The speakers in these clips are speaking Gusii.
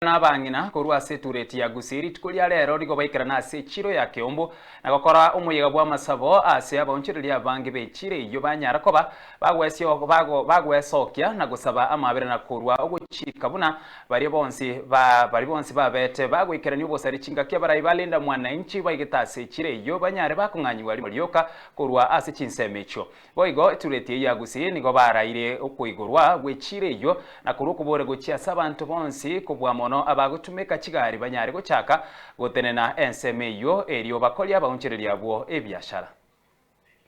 Na abang'ina korwa ase etureti ya Gusii rituko ria rero nigo baikerana ase echiro ya Keumbu na gokora omoyega bw'amasabo ase abaonchoreria abange b'echiro eyio banyara koba bagwesokia na gosaba amabera na korwa ogochika buna baria bonsi baria bonsi babete bagoikerania obosari chingaki abarai ba Linda Mwananchi baigete ase echiro eyio banyare bakong'anyigwa rimo rioka korwa ase chinsemo echio. Boigo etureti eyio ya Gusii nigo baraire okoigorwa gwe chiira eyio na korwa okobora gochia ase abanto bonsi kobua mono abagotumeka chigari banyare gochaka gotenena ensemo eyio erio bakorie abaonchoreria abwo ebiashara.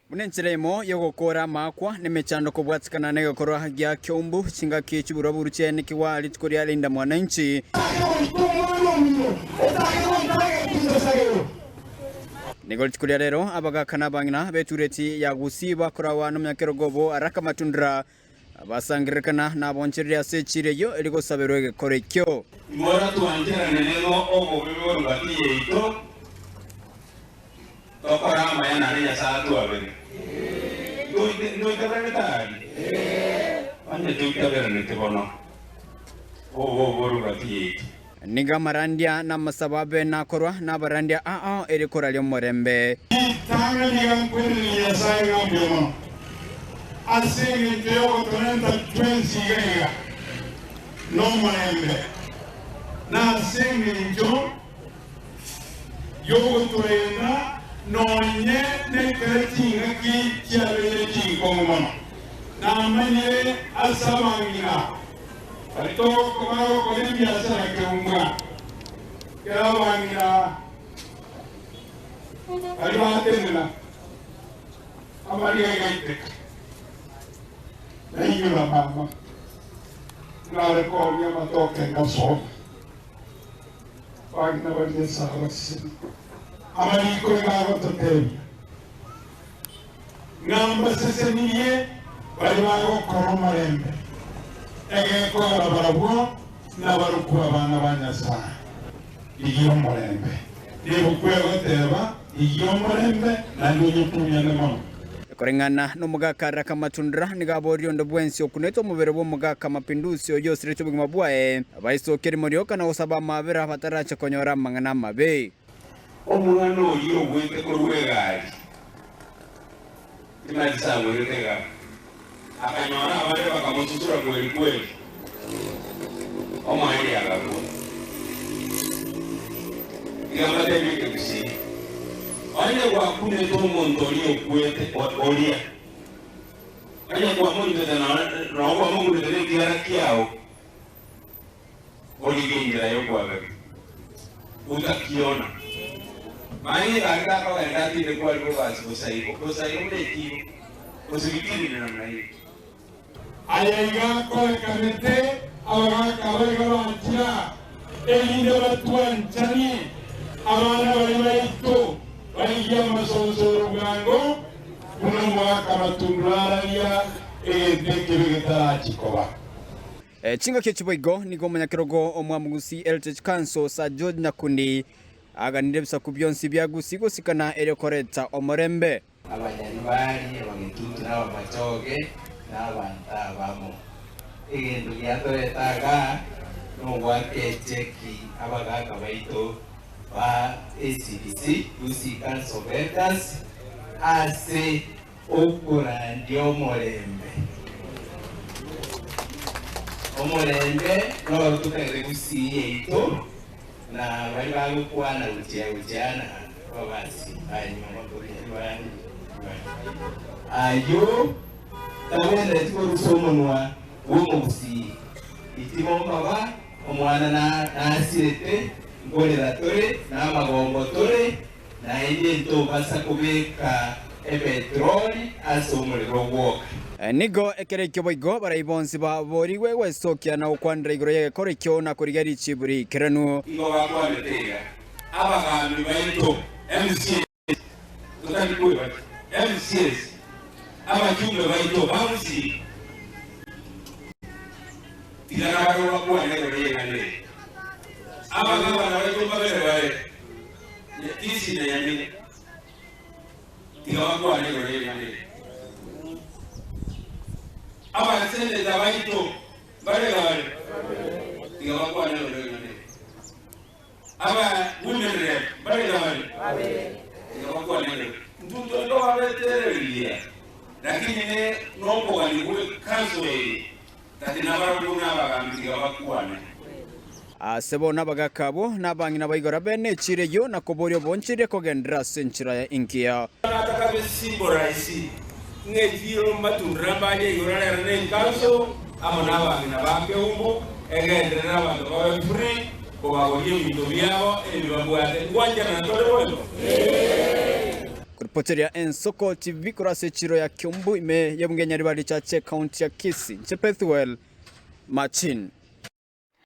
Buna enchera emo y'ogokoora amaakwa nemechando kobwatikana negekorwa gia Kiombu, chingaki chiburaburu chiaenekigwa rituko ria Linda Mwananchi. Nigo rituko ria rero abagaaka na abang'ina b'etureti ya Gusii bakorawa nomonyakerogo obo Araka Matundura basangererekana nabonchereri ase echiira eyio eri gosaberwa egekoro ekio. Mbora twancherane ning'o obobe bore gati yaito, tokore amaya naende Nyasae atwabere. Ntoitaberanete aria? Onye toitaberanete bono, obobe obore gati yaito. Nigo amarandia na amasabo abe nakorwa nabarandia ao erio koraria omorembe. Ritang'ani iga nkweneria Nyasae ng'a mbuya mono ase engencho y'ogotorenta twensi iga iga nomorembe, na ase engencho y'ogotorenda nonye nekero chingaki chiabeire chinkong'u mono. Namanyire ase abang'ina Baria tokomara gokora ebiasara keumwa, kera abang'ina baria batenena amariga igaiteka, nainyora mama buna are koonia amatoke ngasoma. Abang'ina baria Nyasae abasesenie. Amariko iga agototebia Ng'a mbasesenirie baria bagokora omorembe, egekogera barabwo nabarokwe abana ba Nyasae. Rigia omorembe. Nebuku egoteba, Rigia omorembe, naende onyotunyane mono. Koreng'ana nomogaka Raka Matundura nigo aborie onde bwensi okunete omobere bw'omogaka Mapinduzi oyio osiretie obogima bwaye, baisokie rimo rioka na gosaba amaabera batarache konyora amang'ana amabe. Omwana oyio ogwete korwa egari, timanyeti sagwerete egari, akanyora abande bakamosusura kweri kweri, omoerio agakwa. Tiga mbatebie ekegusii, onye gwakunete omonto oria okwete oria, onye kwamoitete nonye kwamokunete nekiara kiao, Origie enchera y'okwaberwa, otakiona. Manya egari takogenda atinde kwari bobasi bosa igo, bosa igo buna ekibo, gose bikirire namna hiyo. Aya iga akorekanete abagaaka aba iga bachia, erinde batwanchanie abana baria baito barigie amasonsoro bwango, buna omogaka amatundura araria egento ekebe getarachia koba. Chingaki echi boigo nigo omonyakerogo omwamugusi Heritage Council Sir George Nyakundi aganire ebisaku bionsi bia Gusii gosikana erio koreta omorembe. Abanyaribari, abagetutu na abamachoge, na abanto abamo. Egento giatoreta igaa nogoaka echeki abagaka baito ba ACDC, Gusii Council of Elders, ase Okorandia omorembe. Omorembe noro totagete gusii yaito na baria bagokwana gochia gochia na babasi banyuma ayio tabwenereti korusia omonwa bw'omogusii. Itimo mbaba omwana nasirete nkorera tore na amagombo tore Naende ntobasa kobeka epetroli ase omorero ogwoka. Nigo ekero ekio boigo barai bonsi baboorigwe gwesokia na gokwanera igoro y'egekoro ekio na korigia richibu riikeranu. Igo bakwanete iga, Abagaambi baito, MCAs, totari kwebachia, MCAs, abachumbe baito ba Gusii, tiga nabarabwo bakwane igoro y'eng'ana eye. Abagabana baito mbabere bare. Nyakisi na Yamini, tiga bakwane igoro y'ring'ana eri. Abaseneta baito mbare bare, tiga bakwane igoro y'ring'ana eri. Aba women rep mbare nabare? Tiga bakwane igoro. Intwe ntore tobabetereria, lakini ne nokogania gwe council eye tati nabarabwo nabagambi tiga bakwane. Ase bono abagaaka abwo na abang'ina ba igoro abe nechiira eyio na koboria oboncheria kogenderera ase enchera engiya. Nataka bisymbolize ng'a echiiro matundura mbaria igoro rero ne ecouncil amo nabang'ina ba Keumbu egenderere abanto babe free kobagoria ebinto biabo ebi babwate. Ngwancherana tore boigo? Koripoteria Ensoko TV korwa ase echiiro ya Kiumbu ime y'ebunge ya Nyaribari Church ekaunti ya Kisii, inche Bethuel Machin.